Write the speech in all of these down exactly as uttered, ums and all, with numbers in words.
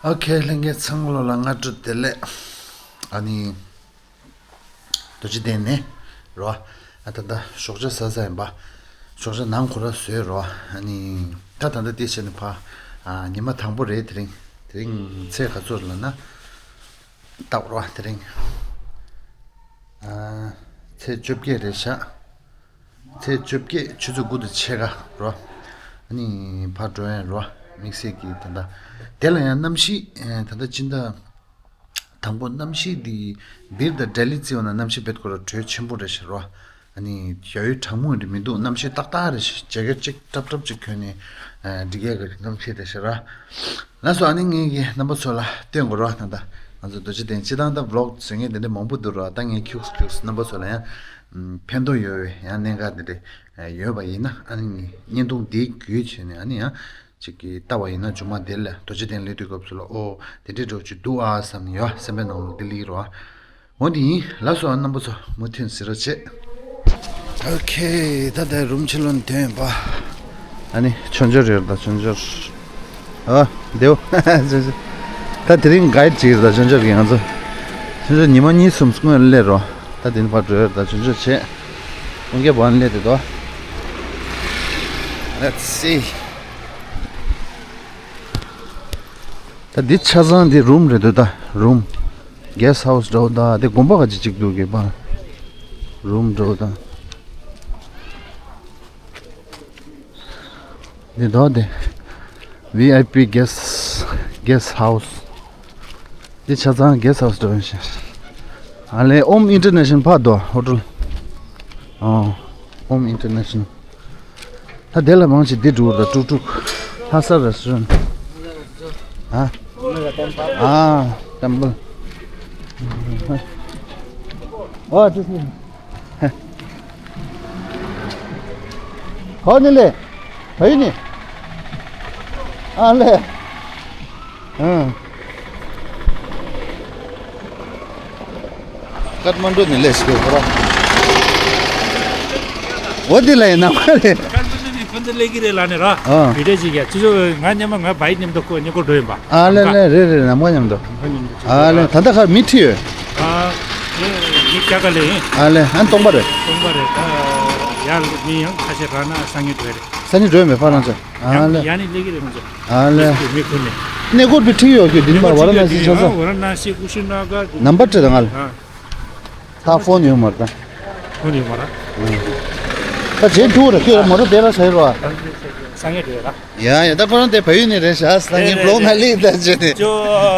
ཨོ་ཁེ། ལྷན་རྒྱས་ཚང་མ་ལོ་ལ་སྔ་དྲོ་བདེ་ལེགས། ཨ་ནི། རྡོ་རྗེ་གདན་ནས་རོ། ཨ་ད་ལྟ་ཞོགས་ཇ་ཟ་ས་ཡིན་པ། ཞོགས་ཇ་ནང་ཁོ་ར་བཟོས་རོ། ཨ་ནི། ད་ད་ལྟ་དེ་བྱས་ནས་ཕ། ཨ་ཉི་མ་དང་པོ་རེད་དེ་རིང་། དེ་རིང་ཚེས་ག་ཚོད་ལ་ན། ལྟ་བ་རོ་དེ་རིང་། ཨ་ཚེས་བཅོ་བརྒྱད་རེད་ཤག་ཚེས་བཅོ་བརྒྱད་ཆུ་ཚོད་དགུ་དང་ཕྱེད་ཀ་རོ། ཨ་ནི་ཕར་འགྲོ་ཡ་རོ། དམིགས་བསལ་གྱི་ད་ལྟ་དེ་ལ་ཡང་གནམ་གཤིས་ད་ལྟ་སྤྱི་ཟླ་དང་པོ་གནམ་གཤིས་འདི་སྦིར་དང་ལྡི་ལི་བརྩི་བ་ན་གནམ་གཤིས་རྦད་ཁོ་ར་དྲོད་ཆེན་པོ་རེད་ཤག་རོ། ཨ་ནི་ཡ་ཡོད་གྲང་མོ་འདི་མི་འདུག་གནམ་གཤིས་ཏག་ཏག་རེད་ཤག་བྱེད་སྒོ་གཅིག་ཏྲབ་ཏྲབ་ཅིག་གྱོན་ནས་འགྲིག་ཡ་གི་གནམ་གཤིས་རེད་ཤག་ར། ལགས་སོ། ཨ་ནི་ངས་ཀྱི་རྣམ་པ་ཚོ་ལ་སྟོན་དགོས་རོགས། ད་ལྟ་ང་ཚོ་རྡོ་རྗེ་གདན་སྤྱི་བཏང་ད་བི་ལོག་བཟོ་མཁན་དེ་འདྲ་མང་པོ་འདུག་རོགས། ད་ངས་ཁྱུགས་ཁྱུགས་རྣམ་པ་ཚོ་ལ་ཡང་ཕན་ཐོགས་ཡོད་པའི་ཡང་གནད་འགག་དེ་འདྲ་ཡོད་པ་ཡིན་ན། ཨ་ནི་བརྙན་ཐུང་འདི་བརྒྱུད་བྱས་ནས་ཨ་ནི་ཡང་ཅིག་གི་ལྟ་བ་ཡིན་ན་མཇུག་མ་དེ་ལ་རྡོ་རྗེ་གདན་སླེབས་དུས་སྐབས་སུ་ལ་ཨོ་དེ་འདྲའི་འགྲོ་རྒྱུ་འདུག་ཨ་བསམ་ནས་ཡོད་སེམས་པའི་ནང་ལ་འདི་ལིག་རོགས། འོ་འདི་ཡིན། ལགས་སོ། རྣམ་པ་ཚོ་མུ་མཐུད་གཟིགས་རོགས་བྱེད། ཨོ་ཁེ། ད་ལྟ་རུམ་ཕྱི་ལོགས་ནས་ཐོན་ཡོད་པ། ཨ་ནི་ཆོས་འབྱོར་ཡོད་ད་ཆོས་འབྱོར། ཨ་བདེའོ། ཆོས་འབྱོར། ད་དེ་རིང་གའིཌ་ཅིག་ཡོད་ད་ཆོས་འབྱོར་གྱི་ང་ཚོ། ཆོས་འབྱོར་ཉི་མ་གཉིས་གསུམ་སྔོན་སླེབས་རོགས། ད་དེ་ནི་ཕར་འགྲོ་ཡོད་ད་ཆོས་འབྱོར་བྱེད། ཁོང་གི་བར་སླེབས་དེ་དོ། Let's see། ད་འདི་ཆ་ཚང་འདི་རུམ་རེད་འདུག་ད་རུམ། གེ་སི་ཧའུ་སི་འདྲ་བོ་ད་དེ་དགོན་པ་ག་ཅིག་ཅིག་འདུག་གི་པ། རུམ་འདྲ་བོ་ད། འདི་འདྲ་བོ་དེ། ཝི་ཨའི་པི་གེ་སི་གེ་སི་ཧའུ་སི། འདི་ཆ་ཚང་གེ་སི་ཧའུ་སི་འདྲ་བོ་ཡིན་ཤག་ཨ་ལས་ཨོམ་ཨིན་ཊར་ནེ་ཤ་ནལ་ཕར་འདུག་ཧོ་ཊེལ། ཨོ། ཨོམ་ཨིན་ཊར་ནེ་ཤ་ནལ། ད་དེ་ལ་མང་ཆེ་འདི་འགྲོ་གི་རེད། ཀྲུག་ཀྲུག་ལྷ་ས་རེ་སི་ཊོ་རན་ཊི། ཨ། ཨ། ཏེམ་པལ། ཨོ་དེ་སི། ཧོ་ནི་ལེ། ཕ་ཡུལ་ནི། ཨ་ལེ། ཨ། ཀཏ་མན་ཌུ་ནས་སླེབས་ཤིག་ཁོ་ར། འོ་འདི་ལ་ཡིན་ན་མ་རེད། ཀཏ་མན་ཌུ་ནས་ཁོ་ཚོ་སླེབས་ཀྱི་རེད་ལབ་ནས་ར། ཨ། བི་ཌིའོ་ཅིག་ཡ་ཅི་ཚོ་ང་སྔོན་མ་ང་བའིཀ་མཉམ་དུ་ཁོ་གཉིས་ཀ་འགྲོ་ཡིན་པ། ཨ་ལེ་ལེ་རེད་རེད་ནམ་མཁའ་མཉམ་དུ། ཨ་ལེ་ད་ལྟ་ཁར་མི་ཁྲིད་ཡོད། ཨ། ངས་མི་རྒྱ་གར་ལས་ཡིན། ཨ་ལེ་ཨ་སྟོང་པ་རེད། སྟོང་པ་རེད། ད་ཡར་མི་ཡང་ཁ་ཤས་རག་ན་སང་ཉིན་འགྲོ་ཡ་རེད། སང་ཉིན་འགྲོ་ཡ་མེད་ཕ་རང་ཚོ། ཨ་ལེ། ཡང་ནི་སླེབས་ཀྱི་རེད་ང་ཚོ། ཨ་ལེ། མི་ཁུར་ནས། གནས་སྐོར་བི་ཁྲིད་ཡོད་རྒྱུ་འདི་མ་ཝ་ར་ན་སི་ཆ་ས། ཝ་ར་ན་སི་ཀུ་ཤི་ན་གར། ནམ་བར་བྲིས་དང་ང་ལ། ཨ། ད་ཕོན་ཡོད་མ་རེད་ད། ཕོན་ཡོད་མ་རེད། ད་རྗེས་འདུག་རེད་ཁྱོད་མོ་རོ་དེ་ལ་ཟེར་བ། སང་ཉིན་འགྲོ་ཡ་ར། ཡ་ཡ་ད་ཁོ་རང་དེ་བལ་ཡུལ་ནས་རེད་ཤག་ད་ངས་བི་ལོག་ནང་སླེབས་ད་བྱས་ཏེ། ཅོ་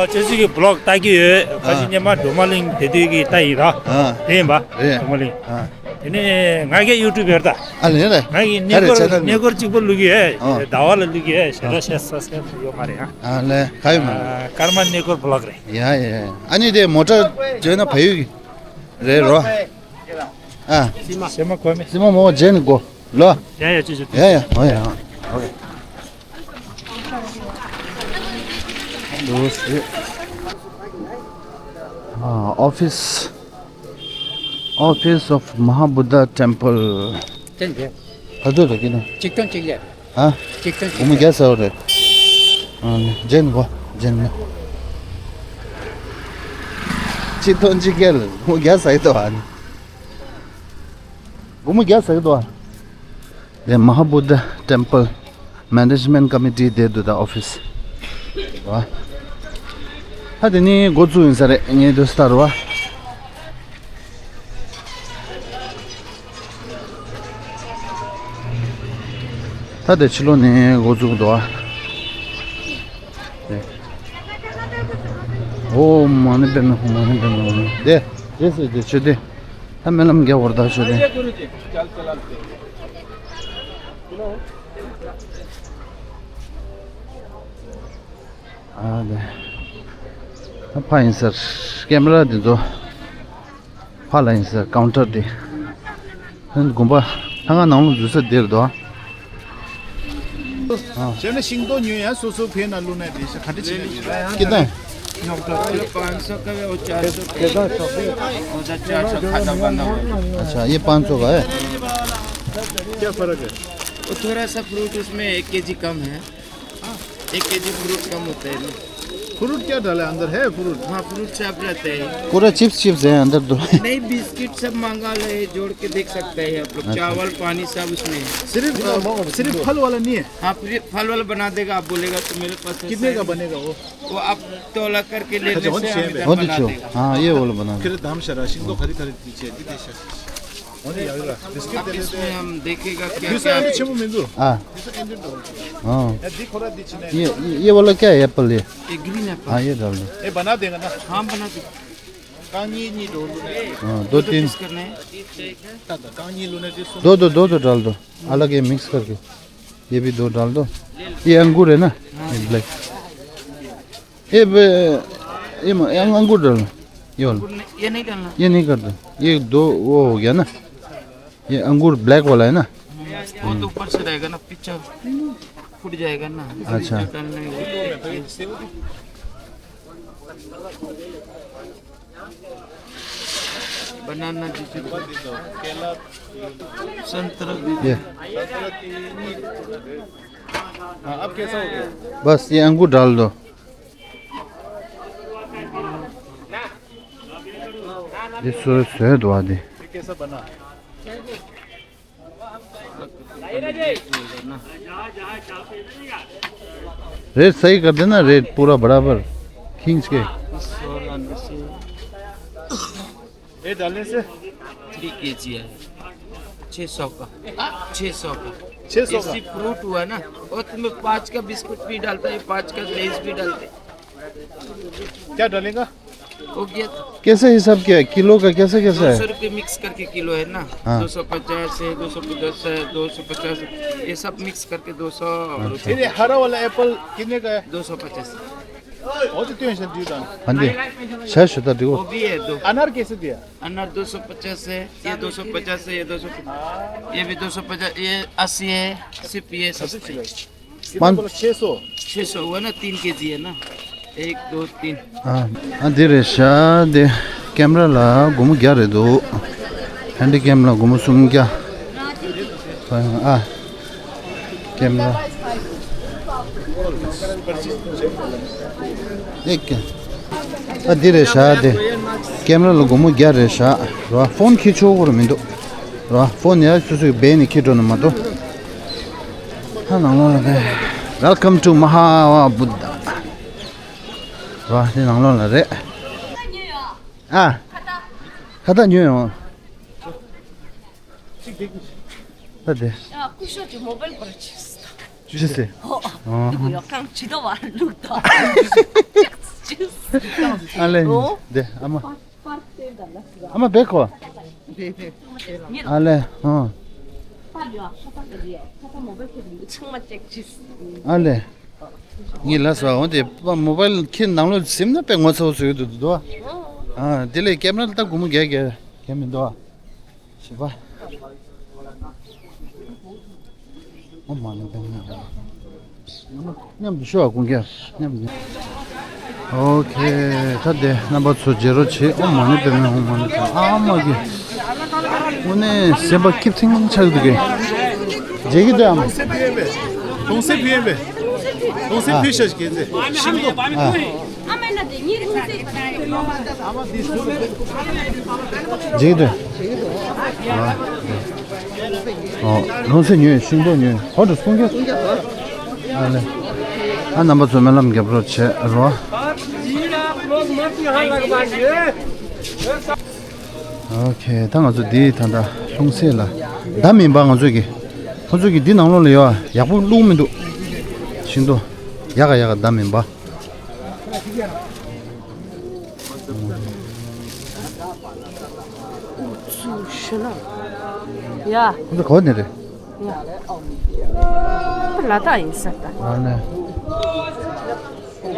ཅོ་ཅིག་གི་བི་ལོག་ལྟ་གི་ཡོད། ཕ་ཨ། གི་སྔོན་མ་སྒྲོལ་མ་གླིང་དེ་དུས་ཀྱི་ལྟ་ཡིན་ར། ཨ། དེ་ཡིན་པ། རེད། སྒྲོལ་མ་གླིང་། ཨ། དེ་ནས་ང་གི་ཡུ་ཊུབ་ཡོད་ད། ཨ་ལེ་ལེ། ང་གི་ག་རེ་གནས་སྐོར་ཆེ་ན་གནས་སྐོར་གཅིག་པོ་བླུག་གི་ཡོད། ཨ། ཟླ་བ་ལ་བླུག་གི་ཡོད། ཞེ་དྲག་བཤད་ས་བཤད་ས་ཡོད་མ་རེད་ཨ། ཨ་ལེ་ག་ཡོད་མ་རེད། ཨ། ཀརྨ་གནས་སྐོར་བི་ལོག་རེད། ཡ་ཡ་ཡ། ཨ་ནི་དེ་མོ་ཊ་བརྗོད་ན་བལ་ཡུལ་གྱི་རེད་རོ། ཨ། སི་མ་གོ་མེད། སི་མ་མོ་བརྗོད་ནི་གོ་ལོ། ཡ་ཡ་ཅི་ཅི། ཡ་ཡ་ཨོ་ཡ་ཨོ་ཡ། ཨ། Office Office of Mahabuddha Temple. ཅན་རེད། ད་དུ་རེད་ཀྱི་ན། ཆིག་སྟོང་གཅིག་ལས། ཨ། ཆིག་སྟོང་གཅིག་སྒོར་མོ་བརྒྱ་ཟ་བ་རེད། ཨ་ནི་ཇན་གོ་ཇན་ནི། ཆིག་སྟོང་གཅིག་བརྒྱ་ལ་སྒོར་མོ་བརྒྱ་ཟ་ཡི་འདུག་ཨ་ནི། སྒོར་མོ་བརྒྱ་ཟ་ཡི་འདུག་ཨ། དེ་Mahabuddha Temple Management Committee དེ་འདུག་ད་ཨོ་ཕི་སི། ཨ། ད་དེ་ནི་འགོ་བཙུགས་ཡིན་ས་རེད་ངས་འདུག་ས་རེད་བ། ད་དེ་ཕྱི་ལོགས་ནས་འགོ་བཙུགས་འདུག་ཨ། ཨོ་མ་ཎི་པདྨེ་ཧཱུྃ། མ་ཎི་པདྨེ་ཧཱུྃ། དེ་དེ་སུ་དེ་ཆོས་དེ། ད་སྨོན་ལམ་རྒྱག་བར་ད་ཆོས་དེ། ཨ་དེ། ད་ཕ་ཡིན་ཟེར། ཀེ་མ་ར་དེ་ཚོ། ཕ་ལ་ཡིན་ཟེར་ཀའུན་ཊར་དེ། ཧན་དགོན་པ། ད་ང་ནང་ལོགས་འཛུལ་ས་དེར་དོ། हाँ। चलो, सिंह तो न्यू है, सौ सौ फेन आलू नहीं दे, खाते चले। कितना है? पाँच सौ का है, वो चार सौ का है। वो चार सौ खाना बंदा हुआ है। अच्छा, ये पाँच सौ का है। क्या फर्क है? वो थोड़ा सा फ्रूट उसमें एक केजी कम है। एक केजी फ्रूट कम होता है ना। फ्रूट क्या डाला है अंदर? है फ्रूट? हाँ, फ्रूट सब रहते हैं। पूरा चिप्स चिप्स है अंदर तो। नहीं, बिस्किट सब मंगा ले, जोड़ के देख सकते हैं आप लोग। अच्छा। चावल, पानी सब उसमें है। सिर्फ अ, सिर्फ फल वाला नहीं है? हाँ, फिर फल वाला बना देगा, आप बोलेगा तो मेरे पास है कितने का सारे। बनेगा वो? वो आप तौला करके लेने अच्छा, से हम इधर बना देगा। हाँ, ये वाला बना दो। 그래도 다음 달에 신도 खरीद खरीद कीजिए, दीदी। अरे यार, बिस्किट आप दे देते इसमें हैं। हम देखेगा क्या क्या। हाँ। हाँ। ये, ये, ये वाला क्या है, एप्पल ये? ये ग्रीन एप्पल। हाँ, ये डाल दो। ये बना देगा ना? हाँ, बना दो। हाँ, दो तीन। दो दो, दो दो डाल दो। अलग ये मिक्स करके। ये भी दो डाल दो। ये अंगूर है ना? ये ब्लैक। ये ब-, ये म-, ये अंगूर डाल दो। ये वाला। ये नहीं डालना। ये नहीं कर दो। ये दो वो हो गया ना। ये अंगूर ब्लैक वाला है ना? वो तो ऊपर से रहेगा ना, पीछे फूट जाएगा ना। अच्छा। बनाना दीजिए। संतरा दीजिए। ये। हाँ, अब कैसा हो गया? बस ये अंगूर डाल दो। ये सो-, सोए दो आदि। ये कैसा बना? रेट सही कर देना, रेट पूरा बराबर खींच के। ये डालने से थ्री के जी है, छः सौ का, छः सौ का। छः सौ का? फ्रूट हुआ ना, और तुम्हें पाँच का बिस्कुट भी डालता है, पाँच का लेज भी डालते। क्या डालेगा? हो गया। कैसे हिसाब किया है? किलो का कैसे कैसे है? दो सौ रुपये मिक्स करके किलो है ना। हाँ। दो सौ पचास है, दो सौ पचास है, दो सौ पचास है। ये सब मिक्स करके दो सौ। अच्छा। ये हरा वाला एप्पल कितने का है? दो सौ पचास। हाँ जी। वो भी है दो। अनार कैसे दिया? अनार दो सौ पचास है, ये दो सौ पचास है, ये दो सौ, ये भी दो सौ पचास, ये अस्सी है, सिर्फ ये सस्ता है। पाँच छः सौ। छः सौ हुआ ना, तीन के जी है ना, एक दो तीन। ཨ་འདི་རེད་ཤག་འདི་ཀེམ་ར་ལ་སྒོར་མོ་བརྒྱ་རེད་འདུག་ཧན་ཌི་ཀེམ་ལ་སྒོར་མོ་སུམ་བརྒྱ། ཨ་ཀེམ་ར། ཨེ་ཀེ། ཨ་འདི་རེད་ཤག་འདི་ཀེམ་ར་ལ་སྒོར་མོ་བརྒྱ་རེད་ཤག་རོ། ཕོན་འཁྱེར་ཆོག་གི་རེད་མི་འདུག་རོ། ཕོན་ཡ་སོ་སོའི་བེན་ནས་འཁྱེར་འགྲོ་ན་མ་གཏོགས། ཧ་ནང་ལོགས་ལ་རེད། Welcome to Maha Buddha. རོ་དེ་ནང་ལོགས་ལ་རེད། ཨ། ཁ་བཏགས་ཉོས་ཡོང་། ད་དེ། ཡ་སྐུ་ཞབས་ཀྱི་མོ་བལ་པར་ཆིས། ཅི་ཟེར། ཨོ། ཨོ། འདི་གུ་ཡོ་ཁང་ཇི་ལྟ་བ་ལུག་ཏོ། ཨ་ལེ། ཨོ། དེ་ཨ་མ། ཨ་མ་བེ་ཁོ། ཨ་ལེ། ཨོ། ཨ་ལེ། ངས་ལབ་སོང་། འོན་ཏེ་མོ་བལ་ཁྱེད་ནང་ལོགས་ཟིན་ན་དཔེ་ངོ་ཚ་བོ་བཟོས་འདུག་འདུག་ཨ་དེ་ལས་ཀེམ་ར་ལ་ད་སྒོར་མོ་བརྒྱ་བརྒྱ་བརྒྱ་མི་འདུག་ཨ། བྱེད་པ། ཨོཾ་མ་ཎི་པདྨེ་ཧཱུྃ། མཉམ་དུ་ཤོག་ཨ། ཀུན་ཀྱང་མཉམ་དུ། ཨོ་ཁེ། ད་དེ་རྣམ་པ་ཚོ་མཇལ་རོགས་བྱེད། ཨོཾ་མ་ཎི་པདྨེ་ཧཱུྃ། མ་ཎི་པདྨེ། ཨ་མ་གི། དངོས་གནས་སེམས་པ་སྐྱིད་ཐིང་ཆགས་འདུག་གས། མཇལ་གི་འདུག་ཨ་མ། གདུང་སེམས་ཕུལ་ཡིན་པས། གདུང་སེམས་ཕུལ་ཡིན་པས། གདུང་སེམས་ཕུལ་ཤག་གི་མཛད། ཤིང་ཏོག་ཨ། མཇལ་གི་འདུག་ཨ། ཨོ། གདུང་སེམས་ཉོས། ཤིང་ཏོག་ཉོས། ཧོ་ཏོ་སུང་གེ། ཨ་ལེ། ཨ་རྣམ་པ་ཚོ་སྨོན་ལམ་རྒྱབ་རོགས་བྱེད་རོགས། ཨོ་ཁེ། ད་ང་ཚོ་འདི་ད་ལྟ་ལྷུང་བཟེད་ལ། མདའ་མིན་པ་ང་ཚོ་གི། ཁོ་ཚོ་གི་འདི་ནང་ལོགས་ལ་ཡོད་ཡག་པོ་བླུགས་མི་འདུག་ཤིང་ཏོག་ཡག་ག་ཡག་ག་མདའ་མིན་པ། ཡ། ཁོ་ཚོ་ག་བ་ནས་རེད། ཡ། ལ་དྭགས་ཡིན་ས་ད། ཨ་ནི། ཡ།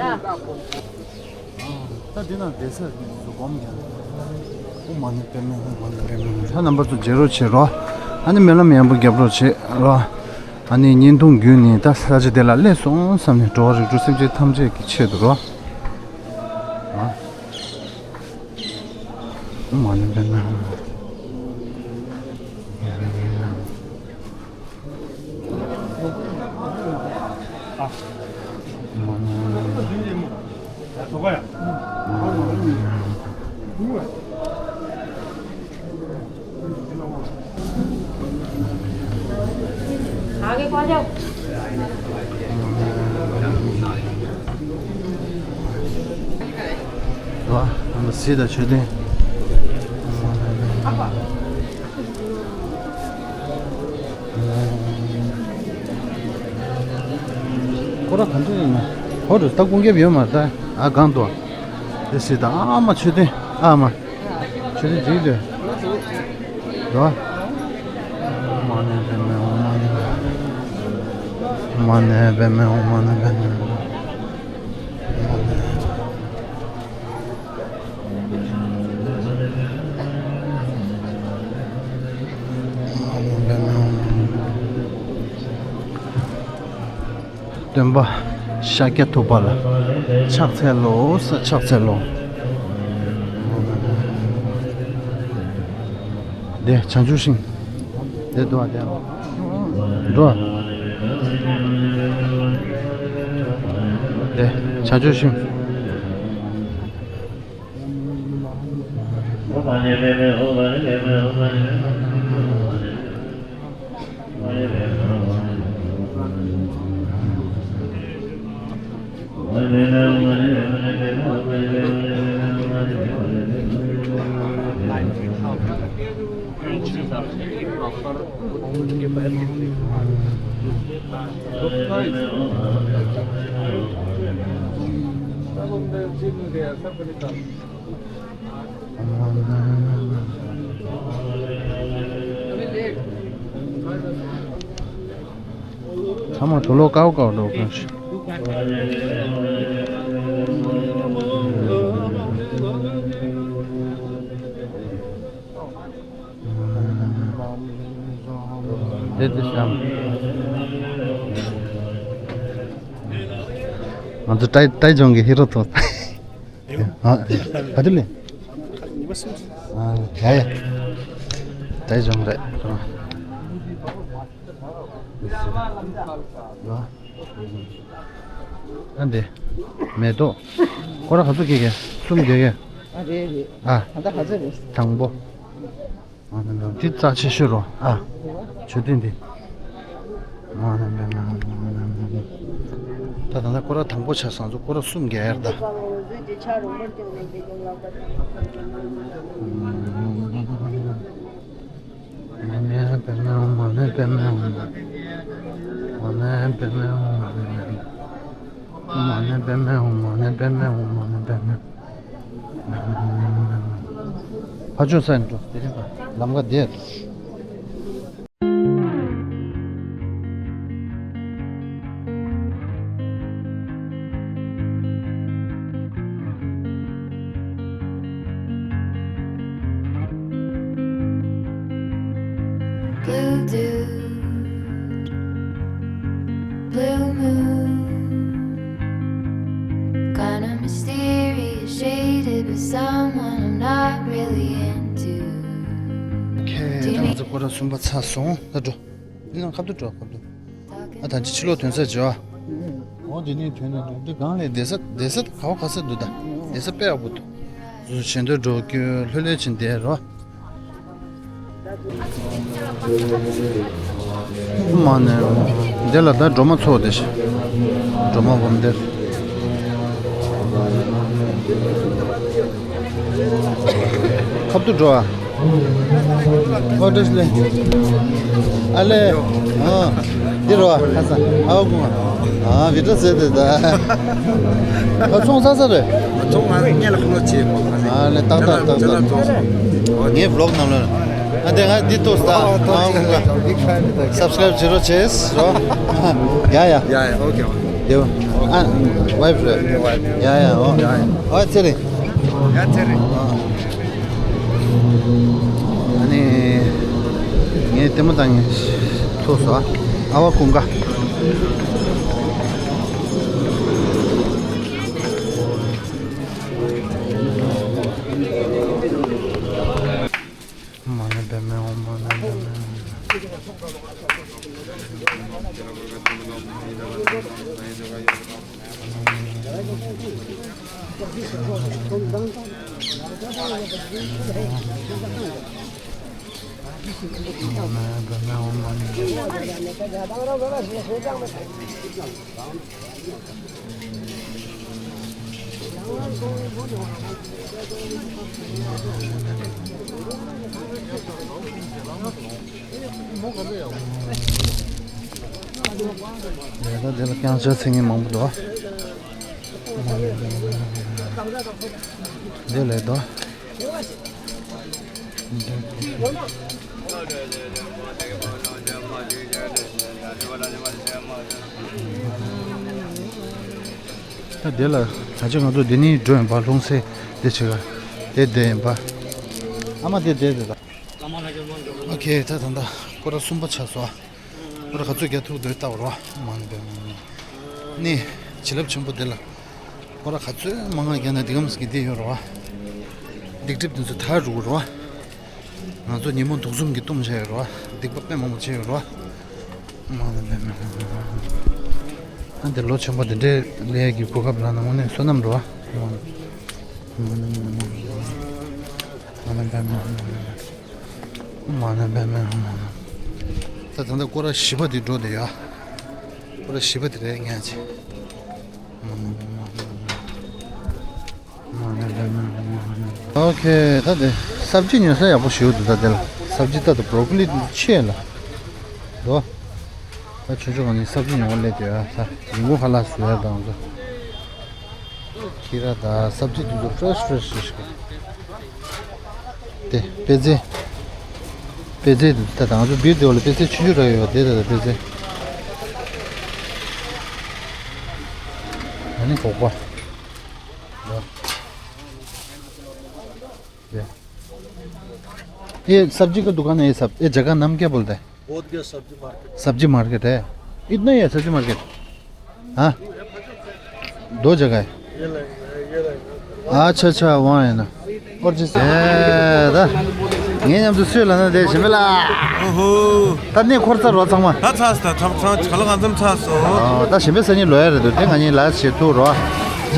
ད་འདི་ན་བསྡད་ས་སྒོམ་རྒྱག་ཨོཾ་མ་ཎི་པདྨེ་ཧཱུྃ། མ་ཎི་པདྨེ་ཧཱུྃ། ད་རྣམ་པ་ཚོ་མཇལ་རོགས་བྱེད་རོགས། ཨ་ནི་སྨོན་ལམ་ཡག་པོ་རྒྱབ་རོགས་བྱེད་རོགས། ཨ་ནི་བརྙན་ཐུང་བརྒྱུད་ནས་ད་ས་ཆ་དེ་ལ་སླེབས་སོང་བསམ་ནས་འགྲོ་བ་རིགས་དྲུག་སེམས་ཅན་ཐམས་ཅད་ཀྱི་ཆེད་དུ་རོགས། ཨོཾ་མ་ཎི་པདྨེ་ཧཱུྃ། ལ་སི་དང་མཆོད་རྟེན། ཁོ་ར་ག་འདྲ་ཡིན་ན། ཧོ་རུ་ད་ཀུན་ཁྱབ་ཡོད་མ་རེད་ད། ཨ་གང་དུ། དེ་སྲིད་ད་ཨ་མ་མཆོད་རྟེན་ཨ་མ། མཆོད་རྟེན་འཇིག་དུས། རོ། མ་ཎི་པདྨེ་ཧཱུྃ། མ་ཎི་པདྨེ་ཧཱུྃ། མ་ཎི་པདྨེ་ཧཱུྃ། སྟོན་པ་ཤཱཀྱ་ཐུབ་པ་ལ་ཕྱག་འཚལ་ལོ། ཕྱག་འཚལ་ལོ། འདི་བྱང་ཆུབ་ཤིང་། འདི་འདུག་པ། འདི་འགྲོ། འདི་བྱང་ཆུབ་ཤིང་། ཚང་མ་དུག་ལོག་དཀར་པོ་དཀར་པོ་འདུག་གང་ཞིག་དེ་དེ་བཤམས། ང་ཚོ་ཏའི་ཏའི་ཅང་གི་ཧི་རོ་ཐོ། ཨ། ག་དུས་ལས། ཨ། ཡ་ཡ། ཏའི་ཅང་རེད། ཡ། ཨ་འདི། མེ་ཏོག་ཁོ་ར་ག་ཚོད་སྐྱེ་གི། གསུམ་སྐྱེ་གི། ཨ་རེད་རེད། ཨ། ད་ལྟ་ག་ཚོད་རེད། དང་པོ། འདི་རྩ་ཆེ་ཤོས་རོ། ཨ། མཆོད་རྟེན་འདི། ད་ད་ལྟ་ཁོ་ར་དང་པོ་ཆ་བཟང་ཚོ་ཁོ་ར་གསུམ་སྐྱེ་ཡ་རེད་ད། མ་ཎི་པདྨེ་ཧཱུྃ། མ་ཎི་པདྨེ་ཧཱུྃ། མ་ཎི་པདྨེ་ཧཱུྃ། མ་ཎི་པདྨེ་ཧཱུྃ། མ་ཎི་པདྨེ་ཧཱུྃ། མ་ཎི་པདྨེ་ཧཱུྃ། མ་ཎི་པདྨེ་ཧཱུྃ། ཕར་ཕྱོགས་ས་ནས་འགྲོ། དེ་རིང་ལམ་ཁ་བདེ། Blue dude, blue moon, kinda mysterious, shaded with someone I'm not really into. ཁྱེད་རང་ཚོ་སྐོར་ར་གསུམ་པ་ཚར་སོང་། ད་འགྲོ། འདི་ནང་ཁ་ཐུག་འགྲོ། ཁ་ཐུག་ཨ། ད་ཅི་ཕྱི་ལོགས་ཐོན་ས་བྱོས། འོ་འདི་ནས་ཐོན་ནས་འདུག་འདི་སྒང་ལས་བསྡད་ས་བསྡད་ས་ག་བ་ག་ས་འདུག་ད་བསྡད་ས་དཔེ་ཡག་པོ་འདུག་བཟོ་བྱེད་འདོད་འགྲོ་རྒྱུ་ལྷོད་ལྷོད་ཕྱིན་བསྡད་རོགས། མ་ནས་འདི་ལ་ད་སྒྲོལ་མ་ཚོགས་དེ་ཤི། སྒྲོལ་མ་འབུམ་སྡེ། ཁབ་ཏུ་འགྲོ་ཨ། ཨོ་བཀྲ་ཤིས་བདེ་ལེགས། ཨ་ལེ། ཨ། འདི་རོ་ཨ། ཁ་ས་ཨ་བ་ཀུང་ཨ། ཨ་བི་ཏྲ་ཟེར་དེ་ད། ཨ་ཚོང་ས་ས་རེད། ཚོང་ང་ངས་ལ་ཁོ་ལོ་ཆེ། ཨ་ལེ་ཏག་ཏག་ཏག་ཏག་ངའི་བི་ལོག་ནང་ལ། ཨ་དེ་ང་འདི་ཏོག་ས་ཨ་ཀུང་ཨ། སབ་སི་ཀ་རེབ་བྱེད་རོགས་བྱེད་རོ། ཡ་ཡ། ཡ་ཡ། ཨོ་ཁེ་ཨོ་ཁེ། དེ་བ། ཨ། ཝའིཕ་རེད། ཡ་ཡ། ཨོ། ཨ་ཚེ་རིང་། ཡ་ཚེ་རིང་། ཨ་ནི་ངས་ལྟད་མོ་བཏང་ཚོགས་སོ། ཨ་བ་ཀུང་ག་མ་ཎི་པདྨེ་ཧཱུྃ། མ་ཎི་པདྨེ་ཧཱུྃ། ད་དེ་ལ་རྐྱང་ཆ་ཚིག་ངན་མང་པོ་འདུག། འདི་ལས་འདུག། ད་དེ་ལ་ད་ཆ་ང་ཚོ་འདི་ནས་འགྲོ་ཡིན་པ། ལྷུང་སེ་དེ་ཆེ་ག་དེ་བསྡད་ཡིན་པ། ཨ་མ་དེ་བསྡད་དེ་ད། ཨོ་ཁེ། ད་ད་ད་སྐོར་ར་གསུམ་པ་ཆགས་སོང་། སྐོར་ར་ག་ཚོད་རྒྱག་ཐུབ་འདོད་ལྟ་བར་བ། མ་ནི་པའི་མ་ནི་ནི་བྱིན་རླབས་ཆེན་པོ་འདི་ལ། སྐོར་ར་ག་ཚོད་མང་ང་རྒྱག་ན་འདི་གམ་ཟིག་གི་འདི་ཡོད་ར་བ། སྡིག་སྒྲིབ་འདི་ཚོ་དག་རུ་ར་བ། ང་ཚོ་ཉིན་མོ་དུག་གསུམ་གྱི་གཏུམ་བྱས་ཡོད་ར་བ། སྡིག་པ་དཔེ་མང་པོ་བྱས་ཡོད་ར་བ། མ་ནི་པའི་མ་ནི། ཨ་འདི་ལོ་ཆེན་པོ་འདི་འདྲའི་ལས་ཀྱི་གོ་སྐབས་རག་ན་དངོས་གནས་བསོད་ནམས་ར་བ། མ་ནི་པའི་མ་ནི། མ་ནི་པའི་མ་ནི། ད་ད་ལྟ་སྐོར་ར་བཞི་པ་དེ་འགྲོ་བསྡད་ཡོད། སྐོར་ར་བཞི་པ་དེ་རེད་ངས་ཅི། ཨོ་ཁེ། ད་དེ་སབ་ཇི་ཉོ་ས་ཡག་པོ་ཞིག་འདུག། ད་དེ་ལ་སབ་ཇི་ད་ད་བྷྲོ་ཀོ་ལི་ཆེ་ལ་འདུག། ད་ཆུང་ཆུང་ག་ནས་སབ་ཇི་ཉོ་བ་སླེབས་བསྡད་ཡོད། ད་ཡིན་གོ་ཧ་ལ་སུ་ཡ་དང་ཚོ། ཁྱི་ར་དང་སབ་ཇི་དེ་ཚོ་ཧྥེ་རེཤ་ཧྥེ་རེཤ་ཞིག་རེད། དེ་པད་ཚལ། པད་ཚལ་དེ་ད་ང་ཚོ་བིར་དེ་བ་ལ་པད་ཚལ་ཆུང་ཆུང་ར་ཡོད་དེ། ད་ད་པད་ཚལ། ཨ་ནི་སྒོག་པ། ये सब्जी का दुकान है, ये सब, ये जगह नाम क्या बोलता है? बोधगया सब्जी मार्केट। सब्जी मार्केट है। इतना ही है सब्जी मार्केट? हाँ, दो जगह है। ये लाइन है, ये लाइन है। अच्छा अच्छा, वहाँ है ना। और जिस ए, ད་ངས་མཉམ་དུ་སུས་ལ་ན་དེ་ཞིམ་པ་ལ། ཨོ་ཧོ། ད་ནི་འཁོར་ཚར་རོ་ཚང་མ། ད་ཚར་སོང་། ད་ཚང་ཚང་ཁ་ལོ་གང་འཚམ་ཚར་སོང་། ཨོ། ད་ཞིམ་པའི་སང་ཉིན་ལོས་ཡ་རེད་འདུག། དེ་ང་གཉིས་ལ་བྱེད་ཐུག་རོ།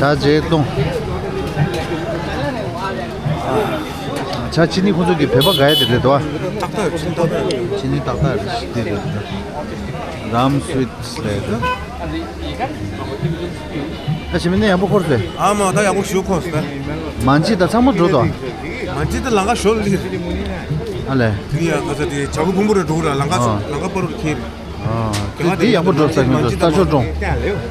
ཇ་བྱེད་བཏུང་། ཇ་ཅི་ནི་ཁོང་ཚོ་གི་བོད་པ་ག་ཡ་དེ་རེད་དོ། ཏག་ཏག་ཅི་ནི་ཏག་ཏག་ཅི་ནི་ཏག་ཏག་རེད་དེ་རེད། རམ་སུའི་ད་ཞིམ་པ་ནི་ཡག་པོ་འཁོར་སོང་། ཨ་མ་ད་ཡག་པོ་ཞུ་འཁོར་སོང་། མན་ཇི་ད་ཚང་མ་འགྲོ་དོ། མན་ཇི་ད་ལང་ཀ་ཞོར་ལི། ཨ་ལས། དེ་ཡ་ཁ་ས་དེ་བྱ་རྒོད་ཕུང་པོ་རེ་འགྲོ་ར་ལང་ཀ་ཨ། ལང་ཀ་པ་རུ་ཁྱེར། ཨ། དེ་དེ་ཡག་པོ་འགྲོ་ས་ཡིན་འགྲོ། རྩྭ་མཆོག་གྲོང་།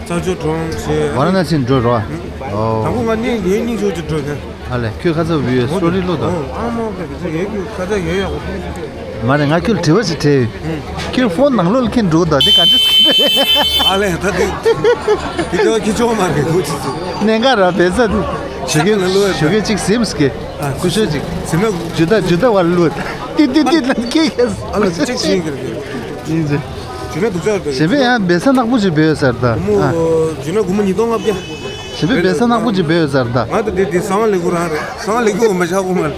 རྩྭ་མཆོག་གྲོང་ཞེས། ཝ་ར་ཎ་སི་འགྲོ་རོ། ཨོ། དང་པོ་ང་ནི་ངའི་སྙིང་ཆོས་ཀྱི་འགྲོ་ཁན། ཨ་ལས། ཁྱོད་ཁ་ཚ་བུ་ཡོད་སོ་རི་ལོ་དོ། ཨ་མ་ཁ་ཚ་ཡོད་ཁྱོད་ཁ་ཚ་ཡོད་ཡག་པོ། མ་རེད། ང་ཁྱོད་དྲི་བ་ཞིག་དྲིས། ཁྱོད་ཕོན་ནང་ལོགས་ལ་ཁྱེད་འགྲོ་དང་དེ་ག་འདྲ་ཟེར། ཨ་ལས་ད་དེ་དེ་ཁྱོད་ཁྱེད་ཆོག་མ་རེད་ཁོ་ཅི་ཟེར། གནད་འགག་ར་བེ་ས་དེ་ཞུ་གི་ཞུ་གི་ཅིག་སིམས་ཀྱི་ཨ་ཀུ་ཤོ་ཅིག་སིམ་ན་ཇུ་ད་ཇུ་ད་བར་ལུད་ཏི་ཏི་ཏི་ལ་ཁྱེད་ཁྱེད་ཨ་ལ་ཅིག་ཅིག་ཡིན་གི་རེད། ཡིན་ཟེར། ཇུ་ན་དུག་ཅག་རེད། ཞེ་པེ་ཡང་བེ་ས་ནག་པོ་ཅིག་བེ་ཡོད་ཟེར་ད། ཨ། ཇུ་ན་སྒོར་མོ་ཉིས་སྟོང་ལྔ་བརྒྱ། ཞེ་པེ་བེ་ས་ནག་པོ་ཅིག་བེ་ཡོད་ཟེར་ད། ང་ད་དེ་དེ་སང་ལེ་གུ་རང་རེད། སང་ལེ་གུ་མ་ཆག་གུ་མ་རེད།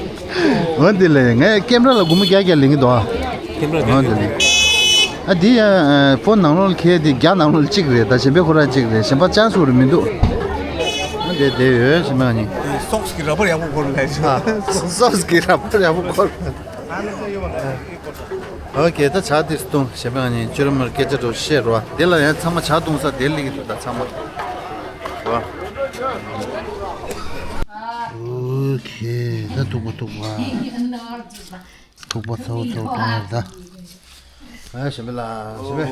འོ་དེ་ལས་ངས་ཀེམ་ར་ལ་སྒོར་མོ་བརྒྱ་བརྒྱ་ལེན་གི་འདུག་ཨ། ཀེམ་ར་འོ་དེ་ལས། ཨ་དེ་ཡང་ཕོན་ནང་ལོགས་ཁེལ་དེ་བརྒྱ་ནང་ལོགས་གཅིག་རེད་ད། གཞན་པའི་ཁོ་རང་གཅིག་རེད། གཞན་པ་ཅང་སུ་རུ་མི་འདུག། ཨ་དེ་དེ་ཡོད་གཞན་པ་གཉིས། སོགས་ཀྱི་ར་བར་ཡག་པོ་འཁོར་ལ་ཡ། སོགས་ཀྱི་ར་བར་ཡག་པོ་འཁོར། ཨོ་ཁེ། ད་ཇ་དེ་བཏུང་། གཞན་པ་གཉིས་ཁྱོད་རང་མར་སྐད་ཆ་འགྲོ་བཤད་རོ། དེ་ལ་ཡང་ཚང་མ་ཇ་བཏུང་ས་དེ་ལི་གི་འདུག་ད་ཚང་མ་རོ། ཨོ་ཁེ། ད་ཐུག་པ་ཐུག་པ་ཐུག་པ་ཚ་བོ་ཚ་བོ་བཏུང་ཡོད་ད། ཨ་གཞན་པ་ལ་གཞན་པ།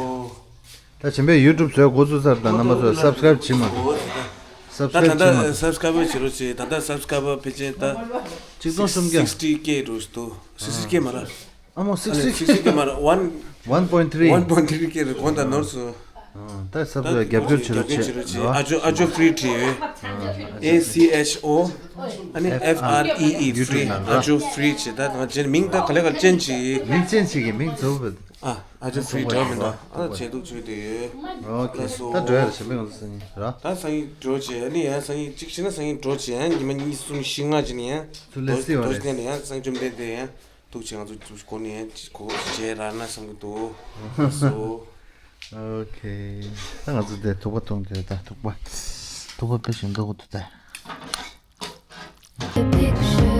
ད་གཞན་པའི་ཡུ་ཊུབ་བཟོས་འགོ་བཙུགས་ཚར་ད། རྣམ་པ་ཚོ་སབ་སི་ཀ་རེབ་བྱེད་མ་ད། ད་ད་ལྟ་སབ་སི་ཀ་རའེ་བར་བྱེད་རོགས་བྱེད། ད་ལྟ་སབ་སི་ཀ་རའེ་བར་ཕལ་ཆེར་ད་ཆིག་སྟོང་སུམ་བརྒྱ། སིག་སི་ཊི་ཀེ་འགྲོ་བཞིན་འདུག། སིག་སི་ཊི་ཀེ་མ་ར། ཨ་མོ་སིག་སི་ཊི། སིག་སི་ཊི་ཀེ་མ་ར། ཝན། ཝན་པོ་ཡིན་ཊི་ཐི་རི། ཝན་པོ་ཡིན་ཊི་ཐི་རི་ཀེ་རེད། གོང་དང་ནོར་སོང་། ཨ་ད་སབ་སི་ཀ་རའེབ་རྒྱབ་སྐྱོར་བྱེད་རོགས་བྱེད། རྒྱབ་སྐྱོར་བྱེད་རོགས་བྱེད། ཨ་ཇོ་ཨ་ཇོ་ཧྥི་རི་བྲིས་ཡོད། ཨ་ཨེ་སི་ཨེཆ་ཨོ་ཨ་ནི་ཨེཕ་ཨར་ཨི་ཨི་ཧྥི་རི། ཨ་ཇོ་ཧྥི་རི་བྱེད། ད་ང་ཅན་མིང་ད་ག་ལེ་ག་ཅན་ཅི། མིང་ཅན་ཅི་གི་མིང་ཛོ་བོད། ཨ་ཨ་ཅག་ཧྥི་རི་འདྲ་མི་འདུག། ཨ་བྱས་འདུག་བྱས་དེ་ཡོད། ཨོ་ཁེ། ལགས་སོ། ད་འགྲོ་ཡ་རེད། གཞན་པའི་ང་ཚོ་སང་ཉིན་ར། ད་སང་ཉིན་འགྲོ་བྱས། ཨ་ནི་ཡང་སང་ཉིན་གཅིག་བྱས་ན་སང་ཉིན་འགྲོ་བྱས། ཡང་ཉི་མ་གཉིས་གསུམ་བཞི་ལྔ་བྱས་ནས་ཡང་ཚུར་སླེབས་སྲིད་པ་རེད། འགྲོ་བྱས་ནས་ཡང་སང་ཉིན་བཅོམ་ལྡན་འདས་ཡང་འདུག་བྱས། ང་ཚོ་གོ་ནས་ཡང་གོ་བྱས་ར་ན་བསམ་གྱི་འདུག། ལགས་སོ། ཨོ་ཁེ། ད་ང་ཚོ་དེ་ཐུག་པ་འཐུང་དེ། ད་ཐུག་པ་ཐུག་པ་དཔེ་ཞིམ་འདུག་གོ་ད། The picture